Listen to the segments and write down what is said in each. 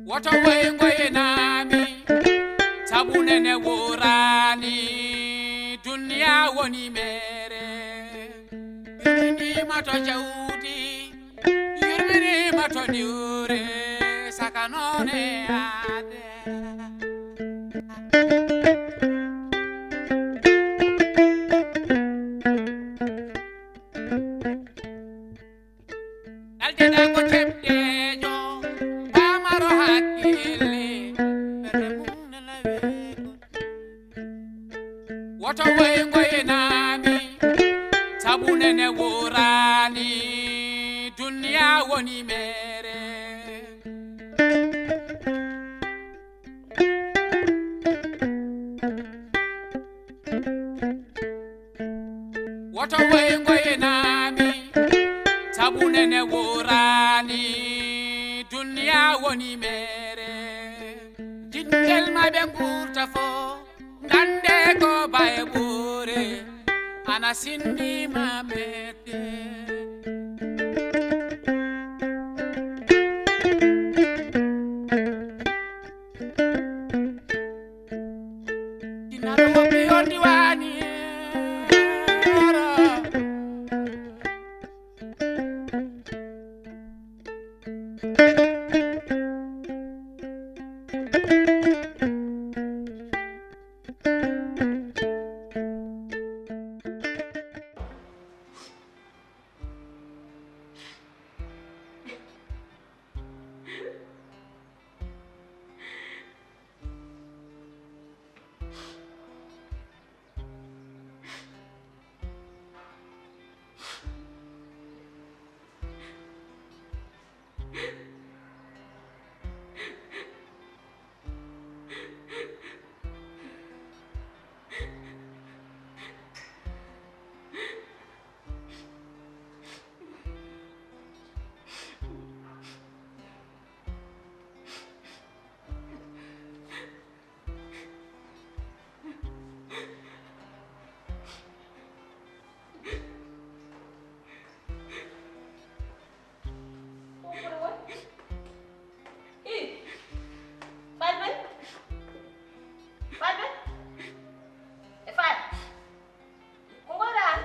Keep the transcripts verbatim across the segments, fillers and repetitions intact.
Woto woy ngoynaami, sabu nene wooraani, duniya woni meere. Yurminiima to jawdi, yurminiima to diwre, saka noone aade. Ɗaldeɗa ko ceɓɗejo, pamaro hakkille, ɓerɗe mum nana weeɓo. Woto woy ngoynaami, sabu nene wooraani, duniya woni meere. Woto woy ngoynaami, sabu nene wooraani, duniya woni meere. Jinngel ma ɓe nguurta fo, ngannde ko baye ɓuure, ana sinni ma mette. Jinnaɗo woppi on diwaani. Ko ngoyɗaa?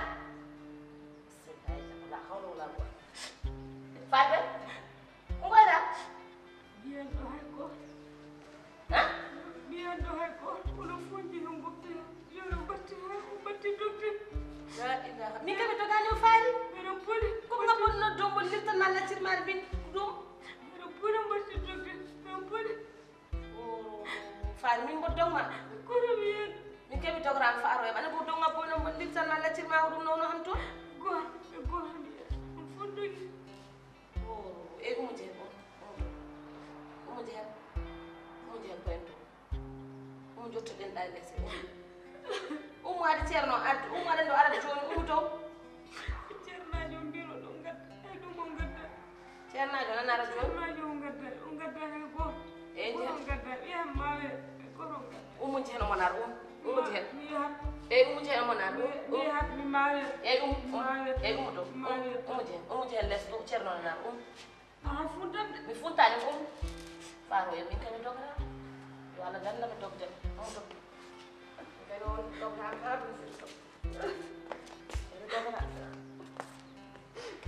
Faade, ko ngoyɗaa? Mbiyen ɗo hay gooto. Ha? Mbiyen ɗo hay gooto. Kono fuñji no ngoppi. Yo no mbatti hay ko mbatti dogde. La ilaha. Min kam mi dogaani o faari. Miɗen poli. Ko ngam bonno dombol lirtan ma laccir maari bin ɗum. Miɗen poli mbatti dogde. Miɗen poli. Faari min mboɗo dogma. Kono mi yiyii. Min keɓi dogoraango faaro e ɓane ko dogma boy noon mboɗo lirtan ma laccir ma ko ɗum noon o hanto. Goto e goto mi yiyii. Ɗum fof dogi. Eyyi, umo jehen on. Umo jehen. Umo jehen koyen to. Umo jottoɗen ɗa e lese. Umo haade Ceerno addu. Umo aɗa ɗo arata jooni. Umo to. Ceernaajo on mbiyano ɗo ngadda. Ay ɗum o ngadda. Ceernaajo nana radio. Ceernaajo o ngadda, o ngadda hay gooto. Eyyi, gooto o ngadda. Ɓiyam maawe, gooto o ngadda. Umu jehen omo nar, um. Umu jehen. Mi yahat. Eyyi, umu jehen omo nar, um. Mi yahat, mi maawe. Eyyi, um, um. Eyyi, umu to. Um, umu jehen. Umu jehen les to, Ceerno nana nar, um. Aha, funtande. Mi funtani, um. Faaro en min kadi dogata. Yo Allah danda mi dogde. Umu to. Kadi on dogata ha ɗum firto.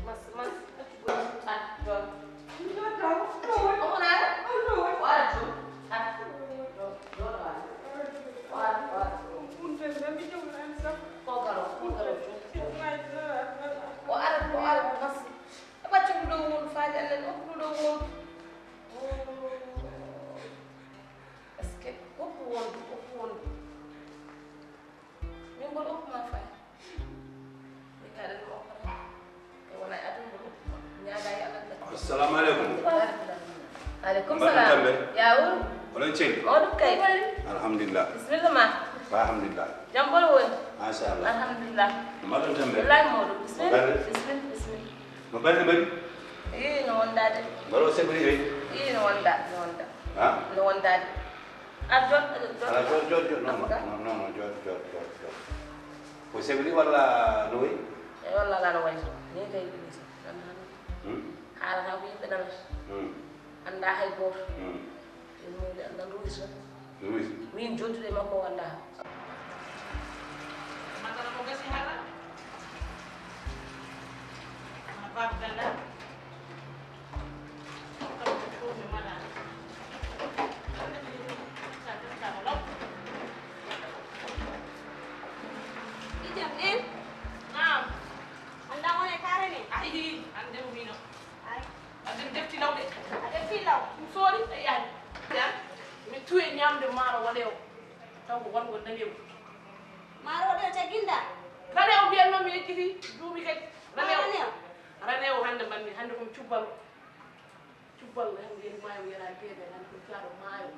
Mas, mas. Ah, John. Omo naata? O ara, John. Ah, John, John, o ara. O ara, o ara. Ko garo, ko garo, John. O ara, o ara, mas. Ɓaccu ɗum ɗo wondu, faade Allah, ɗum ɗo wondu. Est-ce que hokku wondu, hokku wondu. Min mboɗo hokkuma fayi. Min kaɗan mi okkata. E wona e aduna mboɗo hokkuma. Ñaaga e Allah tan. Assalamu aleykum. Aleykum salam. Yawur. Oɗon celli? Oɗum kay. Alhamdulillah. Bisimilla ma. Ba alhamdulillah. Jam ɓolo woni? Machallah. Alhamdulillah. Mbaɗon tambe? Wallahi mawɗum. Bisimilla. Bisimilla. Bisimilla. No ɓayde mbaɗi? Ii, no wondaade. Mbaɗo sebri ɓe? Ii, no wonda, no wonda. Ha? No wondaade. A jot, jot. Ala jot, jot, jot. Non, non, non, non, jot, jot, jot, jot. Ko sebri walla no wayi? E walla ala no wayi so. Ni kay ɗum so. Hmm? Haalata ko yimɓe nanata. Hmm. Annda hay gooto. Hmm. Min Allah Luisa. Luisa. Min jontude makko walla. Madara mo gasi hala. Bab dalla. Ijam nen. Naam. Anda wone kare ne. Ayi, ande o mino. Ay. Ande mi defti law de. A defti law. Ɗum soori, e yaani. Ya, mi tuwe ñamde maaro waɗewo. Taw ko wongo nanewo. Maaro waɗewo cagginda? Ranewo mbiyanno mi yejjiti duumi kadi. Ranewo. Ranewo. Ranewo hannde mbanmi, hannde ko mi cubballo. Cubballo hannde yehi maayo yara deeɓe, hannde ko mi fiyaaɗo maayo.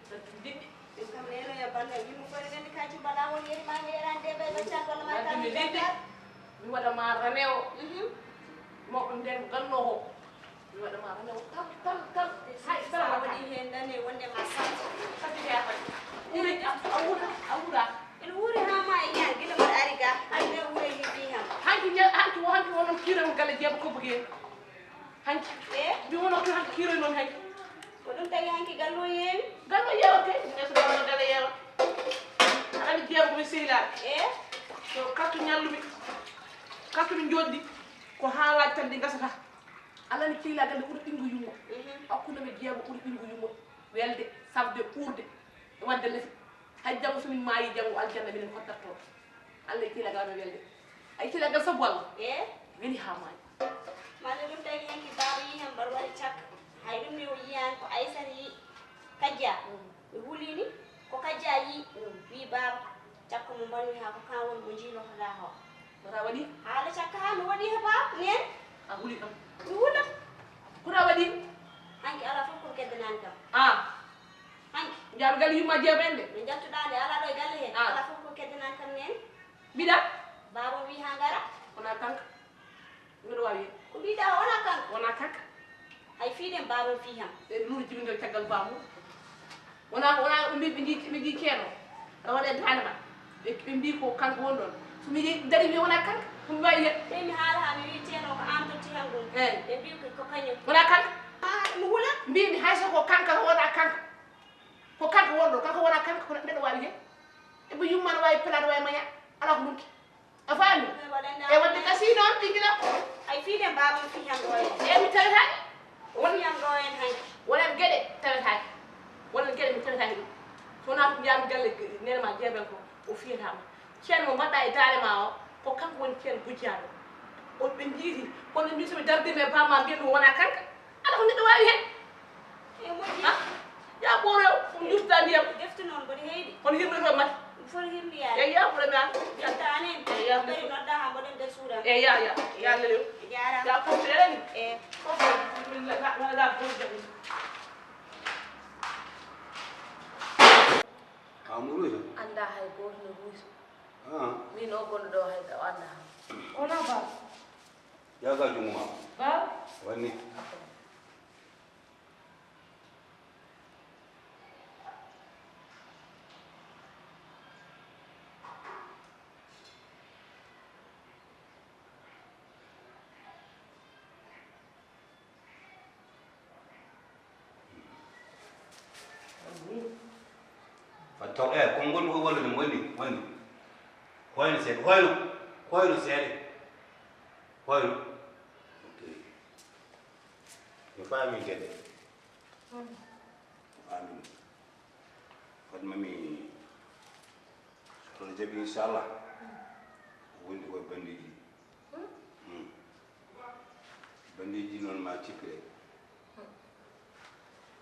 Sattu liɗɗi. Ɗum kam neno ya banngal yimɓe koye nganndi ka cubbala won yehi maayo yara deeɓe, ɓe caggal ma ka mi liɗɗi. Mi waɗa ma ranewo. Mhm. Mo nden ganno ho. Mi waɗa ma ranewo kal, kal, kal. Hay sa waɗi hen nane wonde ma sat. Sati ya fay. Uri a wuura, a wuura. Ene wuuri ha ma e ñaan gila mbaɗa ari ga. Ay ne wuure yiɗi ham. Hanki ña, hanki wo, hanki wonon kiran gala jeeba ko buge. Hanki. Eh? Mi wono to hanki kiran non hanki. Ko ɗum tagi hanki gallo yeewi? Gallo yeewa kay. Neso gallo gala yeewa. Ani jeeba ko mi sehilaaɓe. Eh? So kattu ñallumi. Kattu mi joddi. Ko haalaji tan ɗi gasata. Alla ni kiila gande ɓuri ɓingu yumma. Mhm. Hakkunde ɓe jeego ɓuri ɓingu yumma. Welde, safde, uurde, e wadde lefi. Hay janngo so min maayi janngo aljanna minen hottatto. Alla e kiila gande welde. Ay kiila gal sabu Alla. Eh? Weli ha maayi. Malla ɗum tagi hanki baaba yi hen mbar waɗi cakka. Hay ɗum ni o yiyani ko Aysata yi kajja. Mm. Ɓe hulini ko kajja yi. Mm. Wi baaba cakka mo mbarmi ha ko kan woni mo jiilotoɗa ho. Wona waɗi? Haala cakka ha no waɗi he baaba nen. A huli kam. Mi hula. Kono a waɗi? Hanki ala fof ko keddanani kam. Ah. Hanki. Mbiya mi galle yumma jeeɓa en de. Min jattuɗa nde ala ɗo e galle he. Ah. Ala fof ko keddanani kam nen. Mbiɗa? Baaba wi ha ngara. Wona kanka. Mbiɗa wawi hen. Ko mbiɗa wona kanka. Wona kanka. Hay fiiɗen baaba fii ham. E ɗum jibingal caggal baamu. Wona, wona ɓe mbi, ɓe nji, ɓe nji ceeno. Aɗa waɗa e daande ma. Ɓe, ɓe mbi ko kanko woni ɗon. So mi yehi, dari mi wona kanka. Ko mi wawi hen. Ɓe mi haala ha mi wi ceeno ko an totti hen ɗum. Eyi. Ɓe mbi ko, ko kañum. Wona kanka. Ah, mi hula. Mbimi hay so ko kanka wona kanka. Ko kanko wonɗo, kanko wona kanko, kono neɗɗo wawi hen. E ɓe yumma no wawi pela, no wawi maña. Ala ko ɗum ki. A faami? E wonde kasi noon, ɓinngila. Ay fiiɗen baaba mi fii han ɗo en. E mi tawetaake. Won han ɗo en hanki. Wonan geɗe tawetaake. Wonan geɗe mi tawetaake ɗum. So wonaa ko mbiyaami galle nene ma jeeben ko, o fiyata ma. Ceen mo mbaɗɗa e daande ma o, ko kanko woni ceen gujjaaɗo. On ɓe njiiti, kono min so mi dardiima e baaba ma mbiyen ɗum wonaa kanka. Ala ko neɗɗo waawi hen. E moƴƴi. Ha? Ya ɓooro, ɗum yurta ndiyam. Defte noon mboɗo heyɗi. Kono hirnoto mati. Ɗum fof hirndiyaani. Eyi, ya ɓooro mi an. Defte an en. Eyi, ya. Ɓe nodda ha mboɗon nder suuɗam. Eyi, ya, ya. Ya lelew. Jaaraama. Ya fof ɓe reni. Eyi. Fof ɓe min la, la, la, la, la, la. Amadou Ruuso. Annda hay gooto no Ruuso. Ah. Min o gonɗo ɗo hay o annda. Wona ba. Yaaga junngo ma. Ba. Wonni. Fat taw, eh, ko ngonmi ko wallude mo woni, woni. Hoyno seeɗa, hoyno, hoyno seeɗa. Hoyno. Ok. Mi faami kadi. Amin. Fat mami, so Allah jaɓi, inchallah. Wondi ko e bandeeji ɗi. Hmm. Bandeeji ɗi noon ma cippire.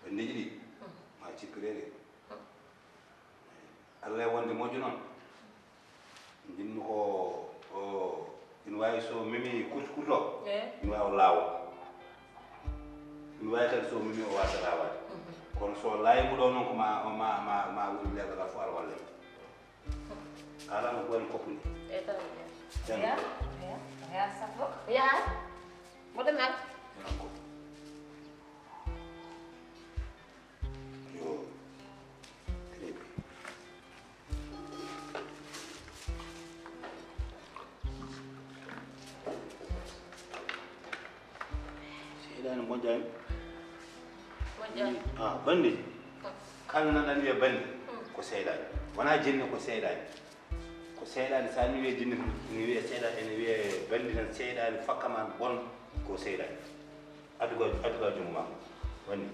Bandeeji ɗi ma cippire de. Allah e wonde moƴƴo noon. Jinnu ko, o, ina waawi so memi kurti kurto, eh, ina waawi laawo. Ina waawi kadi so memi o waasa laawaade. Mhm. Kono so laayi mo ɗo noon ko ma, ma, ma, ma woni leegal fof ala walle. Ala no ko woni koppude. E tawi. Jam. Ya, ya, ya, safo. Ya. Mboɗo nana. Jam ko. Yo. Très bien. Seyɗaani moƴƴaani. Ah, banndi. Kala nan ɗan wiya banndi, ko seyɗaani. Wonaa jinne, ko seyɗaani. Ko seyɗaani, so a ni wiya jinne, ni wiya seyɗaani, ene wiya banndi tan, seyɗaani, fakkaman, bon, ko seyɗaani. Addu ka, addu ka junngo maa. Banndi.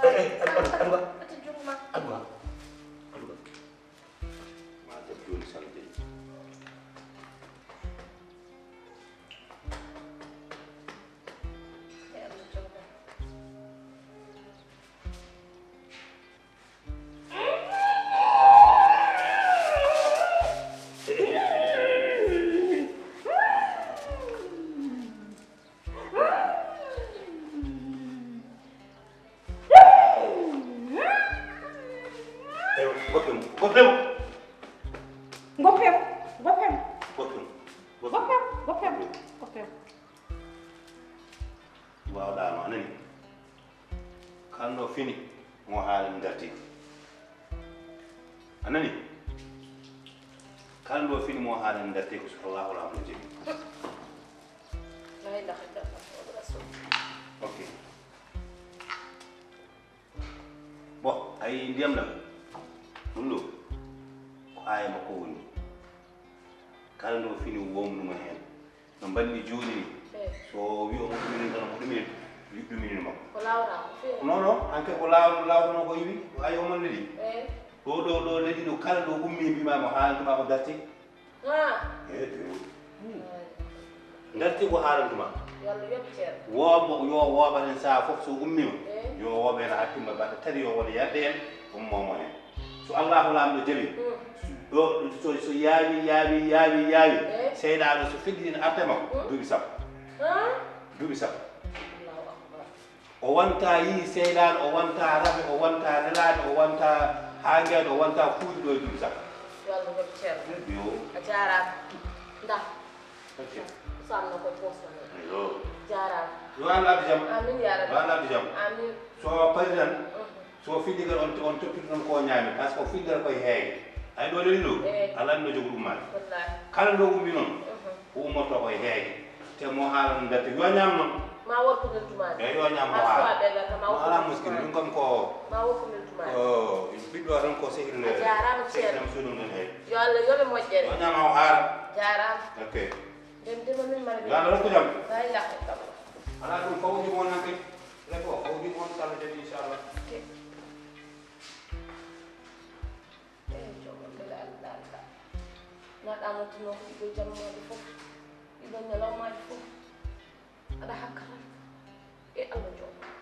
Eh, eh, addu, addu, addu ka. Addu ka. Addu ka. Ma def jooni sala jeyi. Ewa, goppe mo, goppe mo. Goppe mo, goppe mo. Goppe mo, goppe mo, goppe mo, goppe mo. Waawɗaano, a nani? Kala ɗo fini, mo haala mi dartii. A nani? Kala ɗo fini, mo haala mi dartii ko so Allahu Laamɗo jeyi. La ilaha illallah, Muhammadu Rasul. Ok. Bon, a yii ndiyam ɗam? Ɗum ɗo, ko aaya makko woni. Kala ɗo fini, womnuma heen. No mbanni jooni ni. Eh. So o wi omo ɗumini tan, omo ɗumini, wi-, ɗumini makko. Ko laawra, ko feere. Non, non, hanke ko laaw-, laawrano ko iwi, ko ayo mon leli. Eh. Ɗo, ɗo, ɗo leli ɗo, kala ɗo ummi mbima mo haalantuma ko darti. Ah. Eh, biyo. Darti ko haalantuma. Yo Allah yoɓ ceerno. Wooɓe, yo wooɓe hen saha fof so ummima. Eh. Yo wooɓe hen ha timma baɗa tati yo won yarde hen, ummo mo hen. So Allahu Laamɗo jaɓi, ɗo, so, so yaawi, yaawi, yaawi, yaawi, eh? Seyɗaane so feddii ene arta e makko, hmm? Duuɓi sappo. Hah? Duuɓi sappo. Allahu Akbar. O wonta yii seyɗaane, o wonta rafe, o wonta relaade, o wonta haangeede, o wonta fuuji ɗo e duuɓi sappo. Yo Allah yoɓ ceerno. Yo. A jaaraama. Nda. Ok. Ko sanno ko poosno. Yo. Jaaraama. Yo Allah addu jam. Amin ya rabbi. Yo Allah addu jam. Amin. So parii tan, mhm. So fillii kadi on, on toppito noon ko ñaami, par ce que o fillira koye heege. Ay ɗo leli ɗo, eh. Alaa no jogo ɗum maani. Wallaahi. Kala ɗo ummi noon, mhm. Ko ummorto koye heege. Te mo haala no datti, yo ñaam noon. Ma wor ko neltumaade. Eyi, yo ñaam mo haala. Mo alaa muskil, ɗum kam ko, ma wor ko neltumaade. Ko ɓiɗɗo tan ko sehil. A jaaraama, sehil ceerno. Nam suuɗum ɗon heege. Yo Allah yoɓe moƴƴere. Yo ñaam o haala. Jaaraama. Ok. Ndem dema min mara. Yo Allah rokku jam. La ilaha illallah. Alaa ɗum fawji mo nan kadi. Rek o, o woni on Sall jaɓi, inchallah. Ok. Eh, joomam, mbele Allah, Allah. Na ɗamotinoo ko ɗiɗo jammaaji fof, ɗiɗo ñalawmaaji fof. Aɗa hakka tan. E Allah joomam.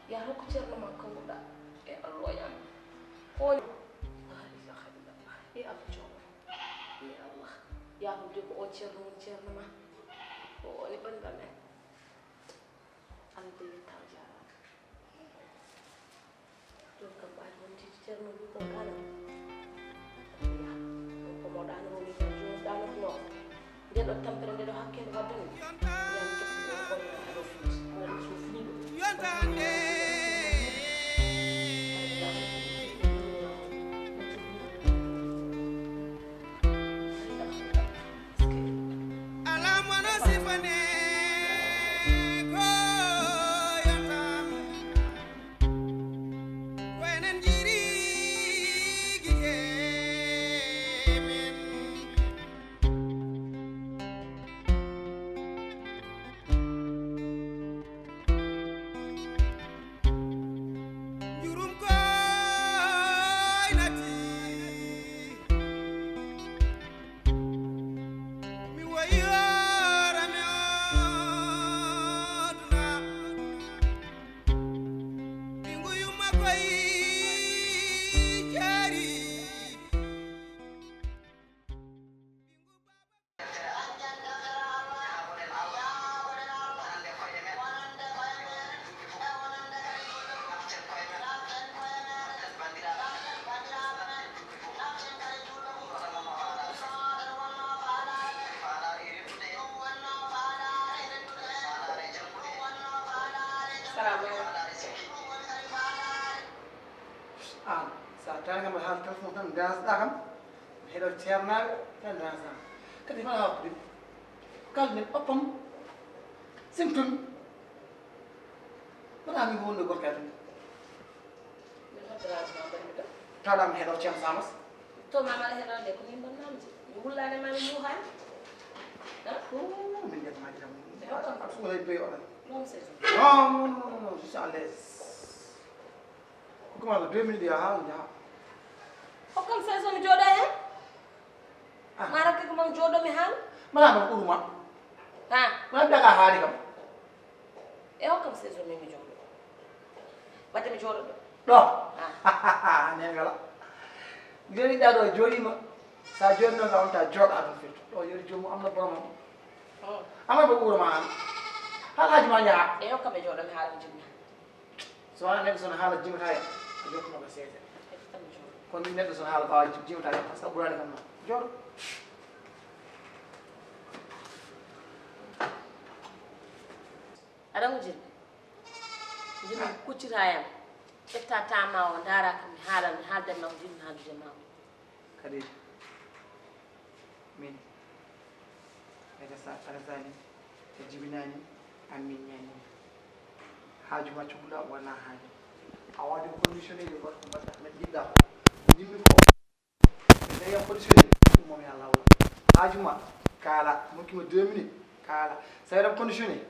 Ya rokku ceerno ma kawruɗaa. E Allah wañan. Ko woni? La ilaha illallah. E Allah joomam. E Allah. Ya rokku ko o ceerno woni ceerno ma. O woni ɓanndu amen. Alla de yettaa o jaaraama. Jooni kam ɓaade wontiiji ceerno wi ko ɗaanam. Ko mo ɗaanoo wi kam jooni ɗaanotnoo. Nde ɗo tampere nde ɗo hakke nde waddani. Yaani kadi ko ɗo kono ɗo fini. Wala so fini ɗo. Alaa mo no sifane ko yontam. Ko enen njiri gite men. Njurum koy nati. Mi woyi hoore mi aduna. Ɓinngu yumma koy jaari. Salamu aleykum. An, so a tawi kam e haala téléphone tan, ndeesɗa kam. Heɗo ceernaaɓe tan dansam. Kadi mbaɗa hakkude. Kala min oppam. Simtumi. Mbaɗa min wonde gorka tan. Min hoddiraade ma mbaɗmi ɗo. Tawɗam heɗo ceerno Samas. To mama heɗo de ko min bonnamji. Mi wullane ma mi muuhani. Ha? Oh, min jatmaji tan. Ɗum sugala e beyi oɗon. Non c'est ça. Non, non, non, non, non, je suis à l'aise. Hokkuma ko deux minutes yaha, yaha. Hokkam saison mi jooɗa hen. Ah. Mara ke ko man jooɗo mi han. Mara no uruma. Ha. Ma daga haali kam. E hokkam saison mi mi jooɗo. Batte mi jooɗo ɗo. Ɗo. Ah. Ne ngala. Joni da ɗo jooɗima. Sa jooɗino ga on ta jooɗa ɗum firto. Ɗo yori joomu am na boromam. Oh. Amma ba uruma an. Hal haji ma yaha. E hokkam e jooɗo mi haala mi jimmi. So wonaa neɗɗo so no haala jimata yam, a jokkuma ko seede. Kono min neɗɗo so no haala ɓaawa jim-, jimata yam, par ce que a ɓuraani kam ma. Jooɗo. Aɗa wujir. Jimmi kuccita yam. Ƴetta tama o, ndaara kam mi haala, mi haaldan ma ko jiɗmi haaldude ma o. Kadi min, mi resa-, a resaani, a jibinaani, a miññaani. Haaju ma cukalaa wonaa haaju. A waɗi conditionné ɗi goɗɗo mbaɗa, mbeɗa jiɗɗa ko. Ko jiɗmi ko. Tawi a conditionné, ɗum moom yo Allah walla. Haaju ma, kaala, mi hokki ma deux minutes, kaala. So a waɗi conditionné,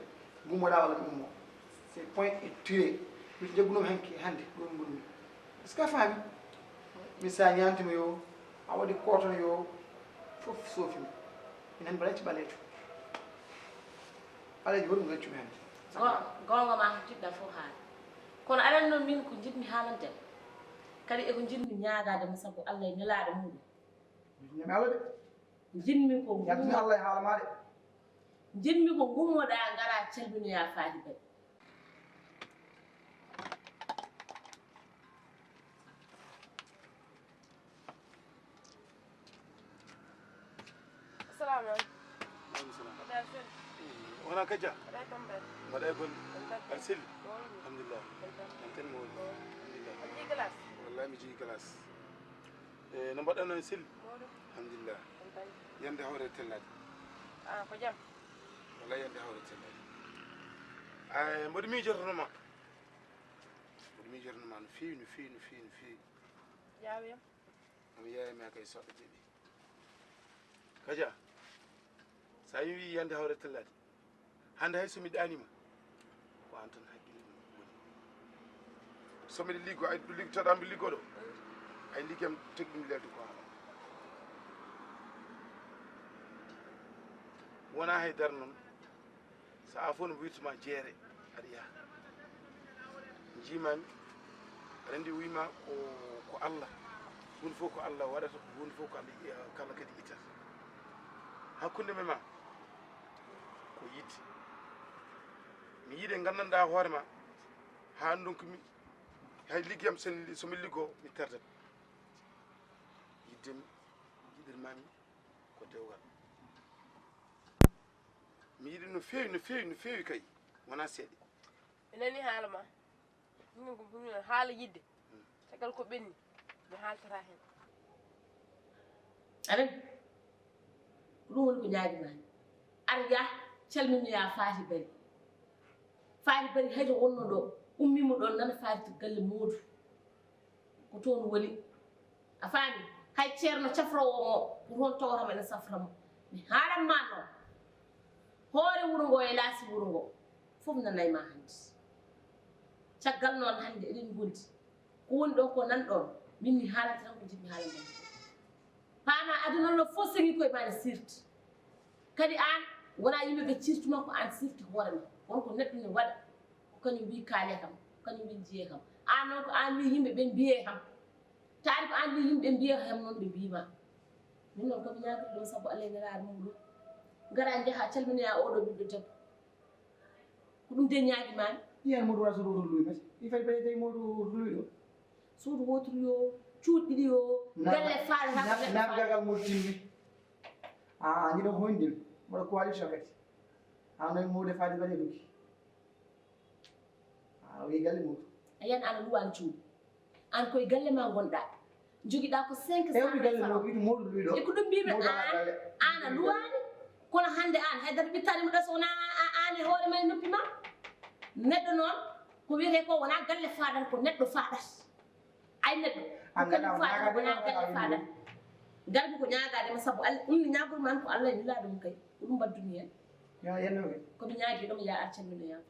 gummoɗa walla mi ummo. C'est point et tiré. Mi jaggunoo hanki, hannde, ɗo mi ngonmi. Est-ce que a faami? Mi sa ñaantima yo, a waɗi kootono yo, fof soofimi. Minen ɓaleejo ɓaleejo. Ɓaleejo hoɗum gaccumi hannde. Go-, goonga ma ko jiɗɗa fof haali. Kono aɗa anndi noon min ko njiɗmi haalande ma. Kadi e ko njiɗmi ñaagaade ma sabu Allah e nelaaɗo muɗum. Ñaami Allah de. Njiɗmi ko yaltini ngummo-, Allah e haala ma de. Njiɗmi ko ngummoɗaa ngaraa calminoyaa Faati Bari. Assalamu aleykum. Maaleykum salaam. Mbaɗɗaa e fii? Eh, wonaa Kaja? Mbaɗɗaa e tampere? Mbaɗɗaa e bonde? Tampere. Aɗa selli? Mawɗum. Alhamdulillah. Tampere. Jam tan mawɗum. Mawɗum. Alhamdulillah. A jii glace? Wallahi mi jii glace. Eh, no mbaɗɗaa noon selli? Mawɗum. Alhamdulillah. Tampere. Yande hawre tellaade. Ah, ko jam? Wallahi yande hawre tellaade. Ay, mboɗo miijotono ma. Mboɗo miijotono ma no feewi, no feewi, no feewi, no feewi. Jaawe yam. Am yeeyami kay soɗɗo jeeɗi. Kaja, so a wii yande hawre tellaade, hannde hay so mi ɗaaniima, ko aan tan hakkille mum woni. So miɗo liggo, ay liggotoɗaa mbi liggoɗo, ay liggam teg ɗum leldu ko haala. Wonaa hay dara noon. Sahaa fof no wirtuma jeere, aɗa yaha. Njiimaami, aɗa anndi o wiima ko, ko Allah. Huunde fof ko Allah waɗata, huunde fof ko Allah, kala kadi ittata. Hakkunde men ma, ko yiɗde. Mi yiɗe nganndanɗaa hoore ma, haa ndonkumi, hay ligge am sen, so mi liggo, mi perdat. Yiɗde mi, yiɗirmaami ko dewgal. Mi yiɗi no feewi, no feewi, no feewi kay. Wonaa seeɗa. Mi nanii haala ma. Min ko ɗum haala yiɗde. Hmm. Caggal ko ɓenni, mi haaltata heen. Aɗa anndi, ko ɗum woni ko ñaagi maa. Aɗa yaha, calminoyaa Faati Bari. Faati Bari hay to wonno ɗo, ummiima ɗoon nana Faati to galle Moodu. Ko toon woni. A faami? Hay ceerno cafroowo mo, ko toon tawata mo ene safra mo. Mi haalan ma noon. Hoore wuro ngo e laasi wuro ngo, fof nanay ma hannde. Caggal noon hannde eɗen ngondi. Ko woni ɗoon ko nan ɗoon, min mi haalanta tan ko jiɗmi haalande ma. Paama aduna no fof seŋi koye ma ne sirti. Kadi aan, wonaa yimɓe ɓe cirtuma, ko aan sirti hoore ma. Kono ko neɗɗo ne waɗa, ko kañum wii kaalee kam, ko kañum wii njiyee kam. Aan noon ko aan wii yimɓe ɓe mbiyee kam. Taari ko aan wii yimɓe ɓe mbiyee kam noon ɓe mbiima. Min noon ko mi ñaagata ɗum sabu Allah e nelaaɗo mum ɗum. Ngara njaha calminoyaa oɗo ɓiɗɗo debbo. Ko ɗum de ñaagi maa mi. Iyan Modou Rasoul Rosoul Louis mati. I fay fay fay Modou Rosoul Louis ɗo. Suudu wooturu yo, cuuɗi ɗiɗi yo, na-, galle faale na-, haa ko na-, neɗɗo na faale. Gagal Modou timmi. Ah, ni ɗo hoyndin. Mboɗo coalition kadi. Ah, noy Modou Fadi Bari Ruki. Ah, wi galle Modou. A yan ana luwani cuuɗi. Aan koye galle ma ngonɗaa. Jogiɗaa ko cinq cent mille francs. Ewdi galle mo wiide Modou luwiɗo. E ko ɗum mbimi, aan a luwaani. Kono hannde aan, haydara ɓittaani mo ɗo so wonaa aan e hoore ma e noppi ma. Neɗɗo noon, ko wiyetee ko wonaa galle faaɗata, ko neɗɗo faaɗata. Ay neɗɗo, ko kañum faaɗata, wonaa galle faaɗata. Garmi ko ñaagaade ma sabu Allah, ɗum ne ñaagol ma ko Allah e nulaaɗo mum kay. Ko ɗum mbaɗdumi heen. Yo yenno ɓe. Ko mi ñaagi ɗo mi yaa ar calminoyaa.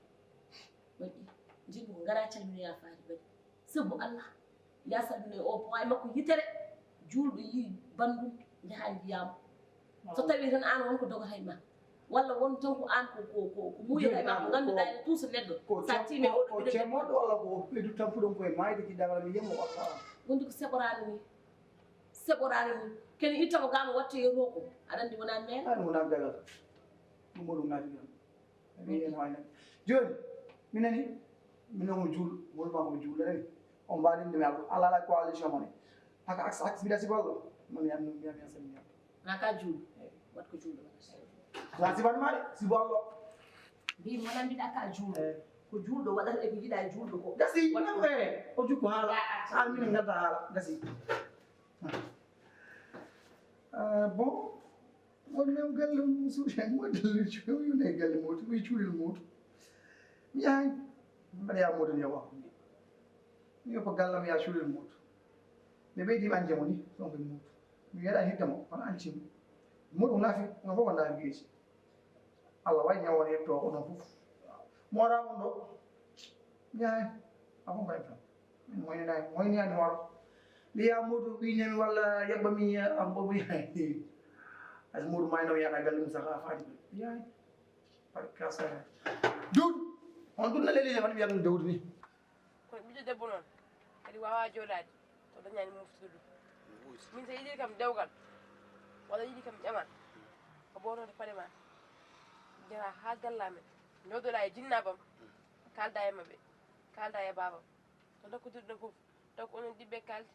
Waɗi. Jibbo ko ngara calminoyaa faati waɗi. Sabu Allah. Ya salminoye o boy makko yitere. Juulɗo yi bandum, njaha njiyaama. So tawi tan aan won ko dogata e ma. Walla won tan ko aan ko, ko, ko, ko muuyata e ma, ko ngannduɗaa ene tuusa neɗɗo. Sa tiimi e oɗo ko bino cemmoɗo walla ko ɓeydu tampuɗon koye maayde ki dagara mi yemmo watta. Wondi ko seɓoraano ni. Seɓoraano ni. Kene ittamo gano watte yo roko. Aɗa anndi wonaa meere. Aan wonaa dagal. Ɗum o ɗum naati ɗon. Jooni, mi nani, mi nani mo juul, mo ma mo juul, nani. On mbaɗi ɗum ala, ala coalition mo ne. Haka aks, aks, mbiɗa siballo. No mi am, mi am, mi am, mi am. Na ka juul. Wat ko juul. La sibal mari, siballo. Mbi mo nan mbiɗa ka juul. Eh. Ko juulɗo waɗata e ko yiɗa e juulɗo ko. Gasi, non, eh, o jukko haala. Haala min ngata haala. Gasi. Ah, bon. Won new galle mum suuɗi mo dalli cuuɗi ne galle moto wi cuuɗel moto. Mi yahay. Mbaɗa ya moto ne wa. Mi ko gallam ya cuuɗel moto. Mi ɓeydi mi anje mo ni, ɗon ko moto. Mi yeɗa hidda mo, kono anci mo. Moto nafi, no fof nafi geeci. Allah way ñawon yetto ko ɗon fof. Mo ara on ɗo. Mi yahay. Afon ko tan. Moyna, moyna ni waro. Liya mudu ɓiñami walla yabba mi am bobu yaay. As mudu may no yana galle musa ka fadi. Yaay. Barka sa. Dud. On dun na lele man yam dawdi ni. Ko ɓiɗɗo debbo noon kadi waawaa jooɗaade to dañaani moftude ɗum. Min so yiɗii kam dewgal walla yiɗii kam ƴamal ko boototo paɗe ma, njaha haa galle amen, njooɗoɗaa e jinnaabam, kaaldaa e maɓɓe, kaaldaa e baabam. To nokku duɗɗo fof, taw ko onon ɗiɗi ɓe kaaldi.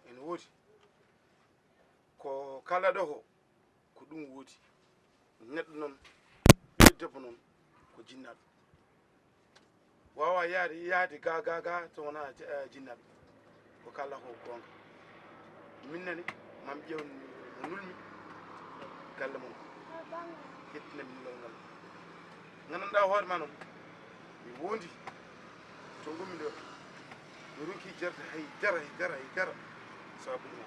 Ene woodi. Ko kaalɗaa ɗoo ko, ko ɗum woodi. Neɗɗo noon, ɓiɗɗo debbo noon, ko jinnaaɗo. Waawaa yahde, yahde ga, ga, ga, to wonaa, eh, jinnaaɓe. Ko kaalɗaa ko goonga. Min nani, maa mi ƴeew no nulmi galle mon. Hettinam min lolngal. Nganndanɗaa hoore maa noon, mi wondi to ngonmi ɗo. Mi ronki jarde hay dara, hay dara, hay dara. Sabu ɗum,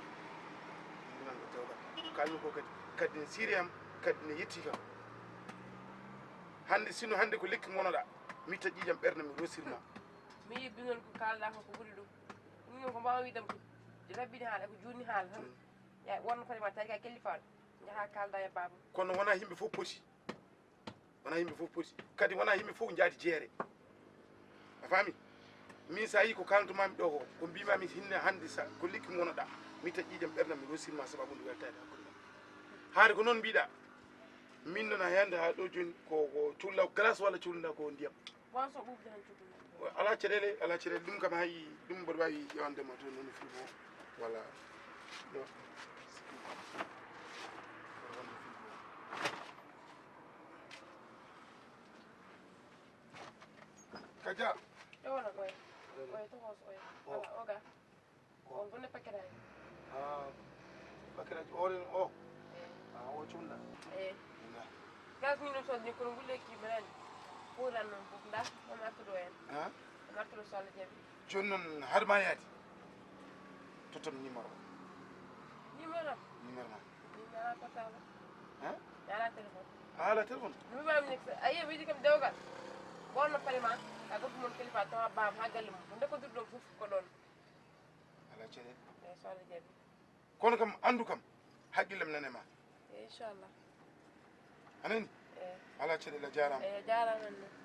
ɗum ko dewgal. Kalmi ko kadi, kadi ne siiri am, kadi ne yetti kam. Hannde, sino hannde ko lekki ngonoɗaa, mi taƴi jam ɓernde mi rosirma. Mi yiɗi noon ko kaalɗaa ko, ko ɓuri ɗum. Ɗum noon ko mbaawa wiidam ko rabbini haala, ko juutni haala tan. Mm. Ya wonno koye ma tawi ka kellifaaɗo. Njaha kaalda e baaba. Kono wonaa yimɓe fof poti. Wonaa yimɓe fof poti. Kadi wonaa yimɓe fof njaadi jeere. A faami? Min so a yii ko kaalndu-maa-mi ɗoo ko, ko mbii-maa-mi hinne hannde sa, ko lekki ngonoɗaa. Mi taƴi jam ɓernde mi rosirma sababu ndu weltaade hakkunde men. Haade ko noon mbiɗaa. Min noon a hannde haa ɗo jooni ko, ko culla glace walla culla ko ndiyam. Boisson ɓuuɓde tan cukalel. Alaa caɗeele, alaa caɗeele. Ɗum kam hay, ɗum mboɗo waawi ƴeewande ma toon noon frigo. Voilà. Ɗo. Kaja. Ɗo wona oya. Oya tokoso oya. Oh. Ala oga. On bonne paquet aji. Ah, paquet aji oren o. Eh. Ah, o cunda. Eh. Ina. Gas min ɗum sodni kono ngulle ki menani. Furan noon fof nda, on artuɗo en. Ah? On artuɗo so Allah jaɓi. Jooni noon, har ma yaadi. Tottam numéro. Numéro? Numéro ma. Min mi ala portable. Ah? Mi ala téléphone. A ala téléphone? Mi wiɓami nek, a yiya wiidi kam dewgal. Ɓorno paɗe ma, a goppu mon kalifa tawa baam ha galle mum. Ko nde ko duɗɗo fof ko ɗon. Ala ceɗe. Eyi, so Allah jaɓi. Kono kam, anndu kam, haqqillem nane ma. Eyi, inchallah. A nani? Eyi. Ala ceɗe, a jaaraama. Eyi, a jaaraama, anne.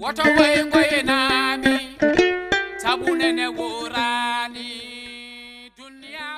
Woto woy